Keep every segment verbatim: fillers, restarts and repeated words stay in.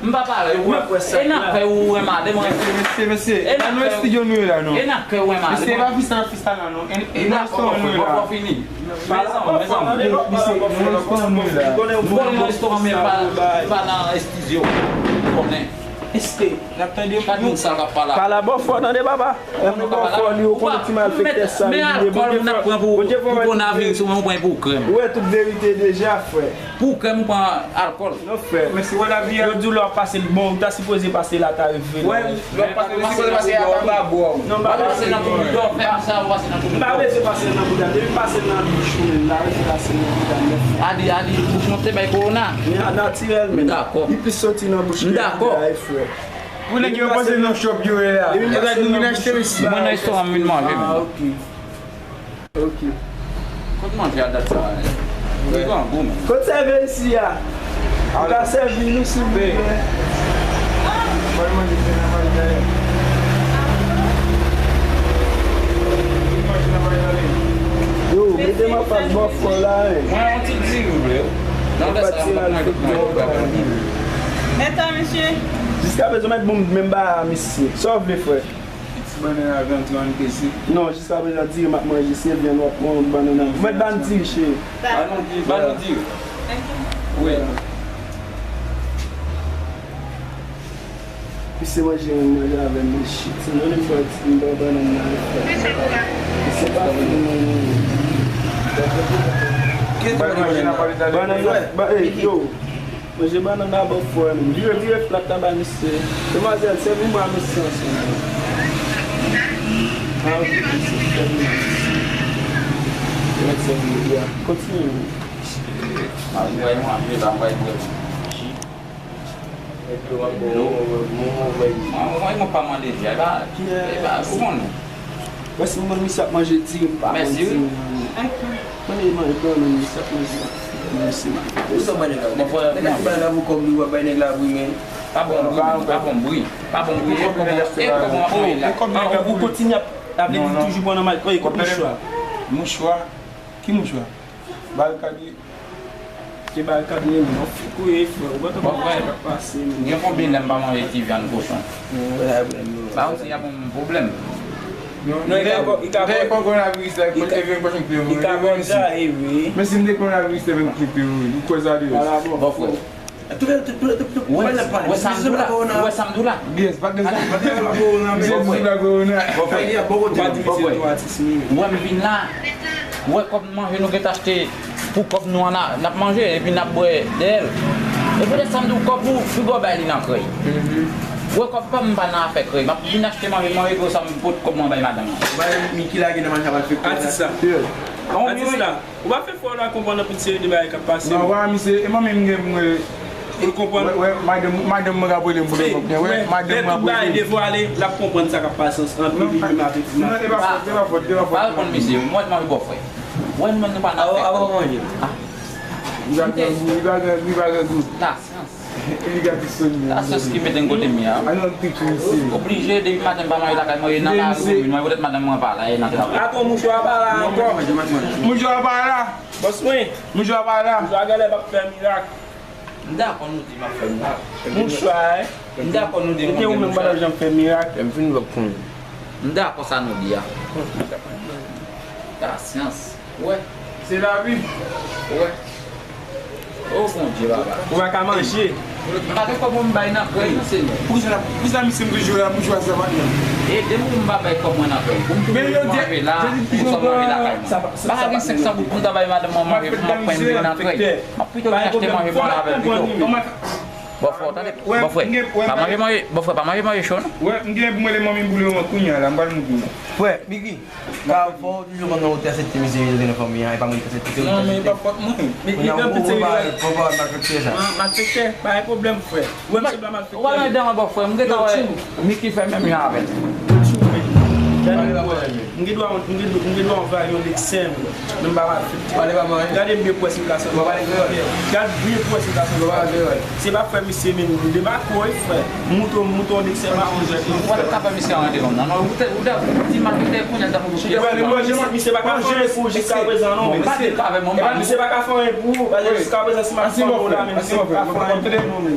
M pa pale, ou wè, e nan kè ou renmen ale, mwen. Mesye, mesye, mesye, e nan kè nou estidyo nou ye la, non. E nan kè ou renmen ale, mesye, e pa freestyle, freestyle la, non. E, e nan restoran nou ye la. Fini. Mezanmi, mezanmi. Mesye, nou restoran nou ye la. M konnen nan restoran, men pa, pa nan estidyo. M konnen. Èske n ap tande? Gad moun sa k ap pale. Pale bò fò, tande, papa. Lè moun bò fò, li rekonèt ti malfektè sa, li bliye. Bondye fò, Bondye fò. Pou kowonaviris, ou menm ou pran pou krèm. Ou wè tout verite deja, frè. Pou krèm, ou pran alkòl. Non, frè. Men si w wè lavi a, yo di w lè w ap pase l bon, ou ta sipoze pase l ata rive la. Wè, lè w ap pase, ou sipoze pase ata ba bò. Non, m pa pase nan tout bouda, fè m sa, ou pase nan tout bouda. M pa bezwen pase l nan bouda, depi m pase l nan bouch ou menm, m pa bezwen pase l nan bouda nèt. Adi, Adi, bouch mwen te bay kowona. Natirèlman. M dakò. Li plis soti nan bouch ke bouda, frè. Pou nèg yo panse nan shop yo ye la. Depi m pase l nan bouch ou, mwen nan restoran m vin manje menm. Ah, ok. Ok. Kot manje a dat sa a? Li grangou menm. Kot sèvè isi a? Ou ka sèvi nou, silvouplè? Yo, mete m anfas bò fò la, hein. Mwen yon ti diri vle. Nan lè sa, m ap manje tout manje. Mèt a, mesye. Jiskaprezan, mèt bon, menm ba misye. Sa w vle, frè? Ti bannann avè yon ti bannann kezi. Non, jiskaprezan, diri m ap manje, se vyann w ap pran, bannann avè. Mwen ban diri, cheri. Ban nou diri, ban nou diri. Wi. Misye manje, manje avè m, men shit. Se mwen menm fè ti m ban bannann nan, frè. Misye pa fini, non, non, non. Bannann nan, ba, ey, yo. Manje bannann nan bò fò a menm. Vire, vire plat la ba misye. Demwazèl, sèvi mwen a mesye ansanm. Ah, ok, mesye, sèvi mwen a mesye. Yo mèt sèvi, ya. Kontinye. M ap bwè yon ape la, m ap bwè. Dlo. Mwen, mwen, mwen pa mande dlo, e pa, e pa, ou konnen. Mèsi, mwen, misye ap manje diri, m pa manje diri. Mwen, e manje bannann, misye ap manje. Mèsi, man. Ou sa bay nèg la? Bon, frè, nèg la bay la pou kòb li, w ap bay nèg la bri, men. Pa bon bri, pa bon bri. Pa bon bri, e kòman, e kòman w ap manje la? Ou kontinye ap, ap vle di toujou pran nan mal, e kot mouchwa? Mouchwa? Ki mouchwa? Barikad li. Te barikad li, non. Fou kou ye, frè. Ou pa konn sa k ap pase, men. Gen konbyen lè m pa manje ti vyann kochon? Ba ou si y ap yon pwoblèm. Non, non, li ka, li ka, li ka, li ka, li ka konn sa, e wi. Men si m te kowonaviris, te vin kite, wi. Ou kwè sa de. Bon, frè. Wè, wè sa m di w la, wè sa m di w la. Yes, pa gen sa. Misye di la kowona. Bon, frè, bon, frè. Wè m vin la, wè kòb manje nou gentan achte pou kòb nou an, n ap manje epi n ap bwè dèyè l. E poutèt sa m di w kòb ou, piga w bay li nan krèy. Wè kòb pa m, m pa nan afè krèy. M ap vin achte manje, manje, epi sa m pot kòb mwen bay madanm nan. Ou bay Miki lage nan manje a, malfektè. Atis la. Atis la. Ou pa fè frè w la konprann anpil seri de bagay k ap pase. Non, wè, misye, e mwen menm gen pou mwen. Ou konprann? Wè, wè, madanm, madanm mwen k ap rele m pou lè m ap gen. Wè, madanm mwen ap rele m. Lè tout bagay devwale, l ap konprann sa k ap pase ant li menm avèk madanm. Non, e pa fòt, e pa fòt, e pa fòt. Pa reponn misye, mwen manje bò frè. Wè, nou menm nou pa nan afè. Avan manje. Li pa gen gou, li pa gen, li pa gen gou. Tasyans. Li gate sou li. Tasyans ki mete m kote m ye a. Oblije, depi maten m pa manje lakay mwen, e nan lari komin mwen, poutèt madanm mwen pa la, e nan travay. Ato mouchwa pa la ankò. Mouchwa pa la. Bòs mwen. Mouchwa pa la. Mouchwa genlè p ap fè mirak. M dakò nou di m ap fè mirak. Mouchwa, eh. M dakò nou di m ap fè mirak. M fin vòk konnen. M dakò sa nou di a. Pasyans. Wè. Se lavi. Wè. O Bondye, papa. Ou pa ka manje. M pa gen kòb mwen bay nan krèy, non, Senyè. Poukisa, poukisa misye m toujou la, mouchwa sa pa nan? Ede m pou m pa bay kòb mwen nan krèy. Pou m toujou manje la, pou m sot manje lakay mwen. Pa gen senk san goud pou m ta bay madanm mwen manje, pou m ap pran manje nan krèy. M ap pito vin achte manje mwen avè l pito. Bò frè, tande, bò frè. Pa manje manje, bò frè, pa manje manje cho, non. Wè, m gen pou mwen le manmi boule mwen kounye a la, m pral moute. Frè, Biggie. Ka fò w toujou konn nan wote aksepte misye vin nan fanmi an, e pa mwen ki aksepte, se ou ki aksepte. Non, men e pa fòt mwen. Kounye a ou poko pale, poko pale malfektè sa. Malfektè, pa gen pwoblèm, frè. Ou wè misye pa malfektè. Ou pa nan dèyè mwen, bò frè, m gentan wè Miki fè menm jan avè l. M gen dwa, m gen dwa, m gen dwa anvayi yon lekse, men m pa malfektè. Gade m byen pou wè si m ka santi. Gade byen pou wè si m ka santi. Se pa frè misye menm, nou debake wi frè. Mouton, mouton, nik sèlman on jwèt non. Ou pa t ap ka fè misye rantre kòm nan. Non, ou te, ou te di malfektè kounye a l t ap okipe. Misye pa ka fè anyen pou ou jiskaprezan non. Ou pa t ap ka fè mwen mal. Misye pa ka fè anyen pou ou, paske jiskaprezan si m ap fè anyen pou ou la, men misye pa ka fè anyen pou ou non, men.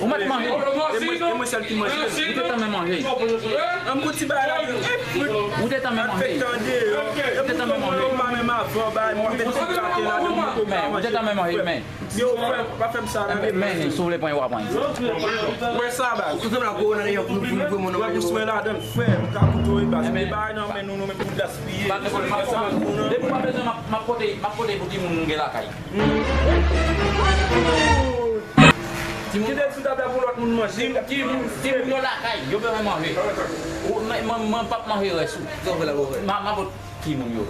Ou mèt manje. E mwen, e mwen sèl ki manje. Ou te tanmen manje. An bon ti bagay la. Ou te tanmen manje. Ou te tanmen manje. Pa menm avan, bay, mwen te tanmen manje, men. Yo, frè, pa fè m sa, non. Men, men, si w vle pran, w a pran. Wè sa, baz. Ou sanble ak gwo nan yon pou, pou, pou moun nan. Wè, pou swen ladan, frè, m ka koute w, baz. Men bagay nan men nou, nou menm pou gaspiye. Depi w pa bezwen, m ap, m ap pote, m ap pote pou timoun nou gen lakay. Timoun. Kite sou tab la pou lòt moun manje. Timoun, timoun, timoun yo lakay, yo bezwen manje. Ou, men, mwen, mwen p ap manje rès ou. M a, m a pot timoun yo.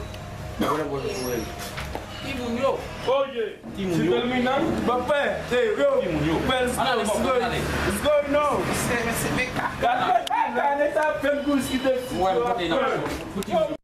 Timoun yo. Oye. Timoun yo. Timoun yo. Pè, hey, yo. Timoun yo. Pè, let's go, let's go. Let's go, you know. Gade, gade, gade, sa fè m kouri kite. Wè, m pote nan. Pou timoun yo.